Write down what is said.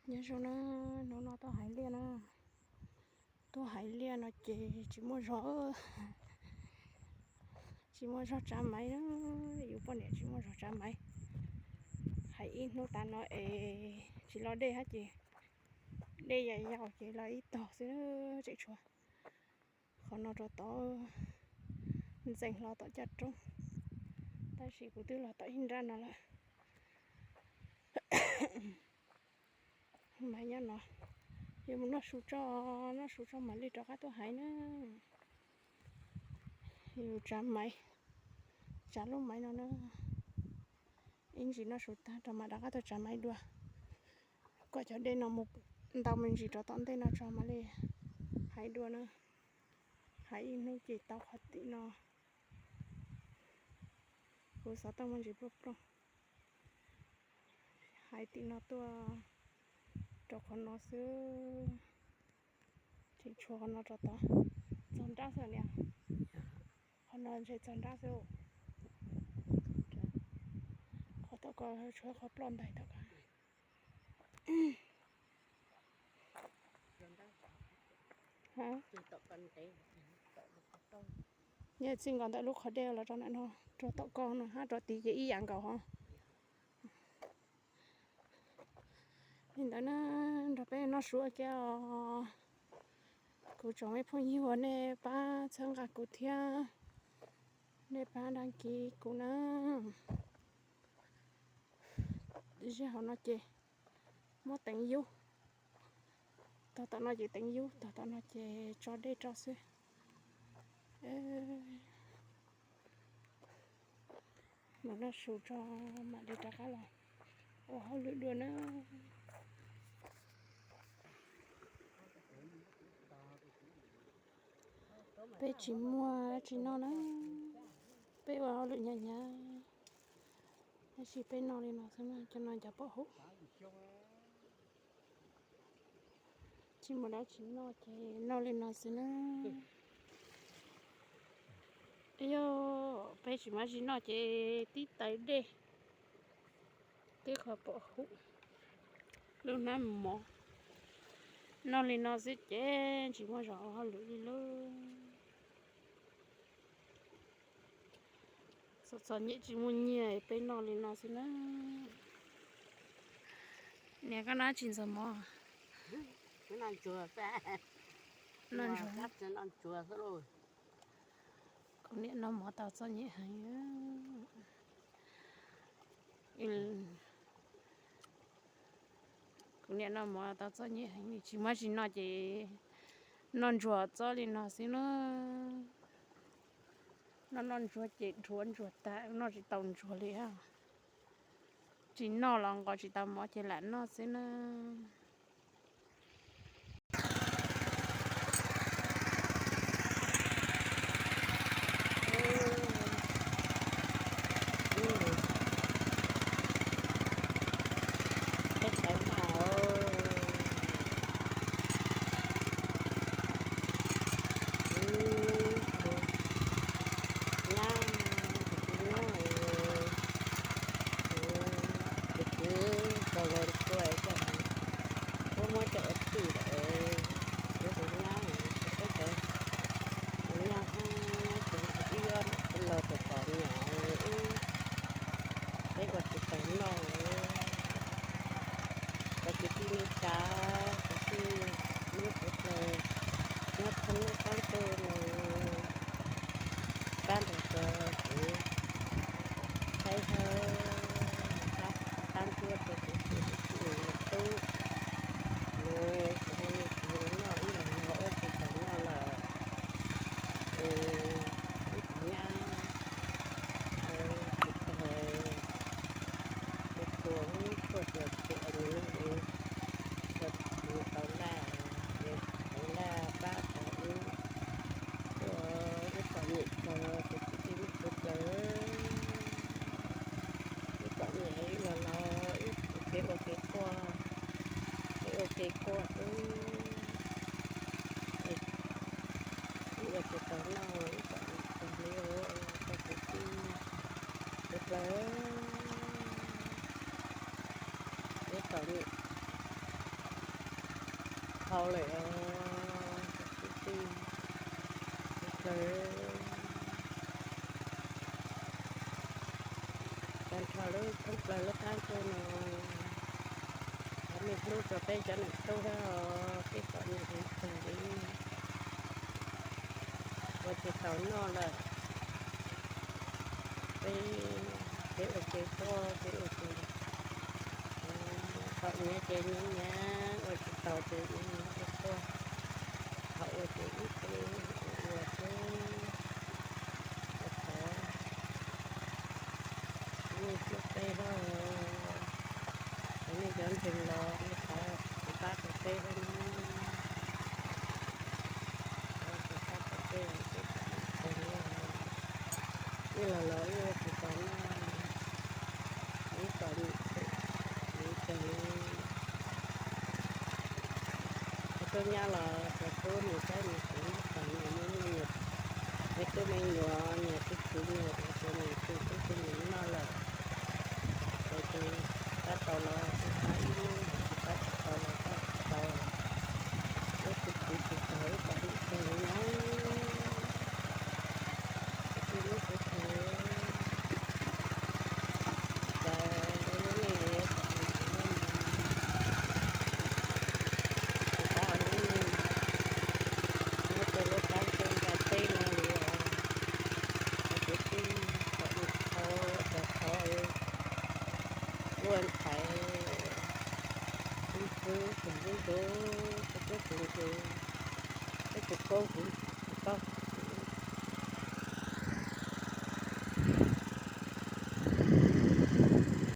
Nyob zoo na, hnub no tuaj haiv liaj na. Tuaj haiv liaj no ces tsis muaj zog, tsis muaj zog tsav maiv na. Yus poj niam tsis muaj zog tsav maiv. Haiv ib hnub tas no es tsis los dej hab ces dej yam yau ces los ib tog xwb tseem tshuav. Qhov no rau tom ntxeev hlo tom caj roob, tab sis kuv twb los tom ib nrab no lawm. Maiv nyob no, yuav mus noj su tso, noj su tso mam li rov qab tuaj haiv na. Yus tsav maiv, tsav lub maiv no na. Ib ntsis noj su tag rau mam rov qab tuaj tsav maiv dua, kom cov dej no mus ntau me ntsis rau tom ntej no tso mam li haiv dua na. Haiv ib hnub ces tau qhov tim no. Kuv xov tooj muaj ntsis plooj plooj. Haiv tim no tuaj rau qhov no xwb. Tseem tshuav qhov no rau tod, txog nrab xwb niam. Qhov no ntshe txog nrab xwb. Qhov tom ko tshuav qhov ploj ntais tom ko. Yog txij nkaus ntawm lub qhov dej los rau ntawm no, rau tom ko no hab rau tid ces ib yam nkaus hos. Li ntawd na, nrog peb noj su ua ke os. Kuv tsoom me phooj ywg uas nej pab txhawb nqa kuv thiab nej pab đăng ký kuv na. Zaj hauv no ces muab teev yub, tog tom no ces teev yub, tog tom no ces tso dej rau xwb. Mus noj su tso mam li rov qab los ua hauj lwm dua na. Peb tsis muaj tsis noj na, peb ua hauj lwm hnyav hnyav, tab sis peb noj li no xwb na, cov no cov pom huv. Tsis muaj dab tsi noj ces noj li no xwb na. Yog peb tsis muaj tsis noj ces tib tais dej, tib qho pom huv, lub hnab mov, noj li no xwb ces tsis muaj zog ua hauj lwm li lauj. Txom txom nyem tsis muaj nyiaj peb noj li no xwb na. Niam koj noj tsis ntxuag mov? Noj ntsuag, noj ntsuag xwb lauj. Kuv niam noj mov tau txom nyem heev. Kuv niam noj mov tau txom nyem heev, tsis muaj tsis noj ces noj ntsuag txob li no xwb na. Noj noj ntsuag ces dhuav ntsuag tag, noj tsis tau ntsuag li. Tsis noj los nqos tsis tau mov ces lam noj xwb na. Peb txhawv noj, nyab, tus kwv nyob, tus kwv tau los tua coj, muab muab coj ua tij lawm, kuv tus nyab, peb cov tus nyab, tus ib los tus pom nyom, peb ua tsis tau noj. Cov kwv tij neej tsa, kwv tij neej tsa, nyob thoob lub qab ntuj no, pab nrog rau kuv saib hawb, pab ntsuab rau kuv tus tub, kuv ho noj ib los noj ua tsis tau noj lawm. Ib tus nyab, tus tog, tus tuag, tus tuag ces nws tau laj, tau laj pab tau ub, ua ib txom nyem txog tus kwv tij neej tsa plawv, ib txom nyem ib los los ib txhis peb ua kev quaj, peb ua kev quaj xwb. Ib ua tsis tau noj ib txom nyem txog li ua tau kwv tij neej tsa plawv, ib txom nyem Tau lawm os, kwv tij, thoob plaws, tag nrho lub thoob plaws lub qab ntuj no, thov nej hlub rau peb cov niam tub thiab os, peb txom nyem heev kawg li, ua tsis tau noj lawm. Peb, peb ua ke tuaj, peb ua ke, txom nyem ces nyiam nyiam, ua tsis tau ces nyiam nyiam ua tuaj. Thaum ua ces ib tug ua xwb, thov nej hlub peb thiab, thov nej cov ntseeg los nej thov txhawb pab rau peb thiab na. Thov txhawb pab rau peb, peb txom nyem kawg li, ib los los ib ua tsis tau noj, ib txom nyem kawg li. Cov tub nyab los cov tub nws saib nws tsev txom nyem, me tub me nyuam nyias tub txiv nyias ua tus nyias tub tub nyias noj lawm, ces tus pab tau los tus pab ib hnub, tus pab tsis tau los pab tsis tau, ib tug txiv tsis tau ib txom nyem kawg li na. Tus tub hlub kuv tus, cas lub neej txom nyem li no, tus pab lub neej nyob rau lub qab ntuj nra teb no li os. Cov kwv tij, thov nej thov, thov, thov ua ntxhais ib txwv tus ntxub ntxub, tus ntxub tus ntxub, ib tug paub kuv, tus paub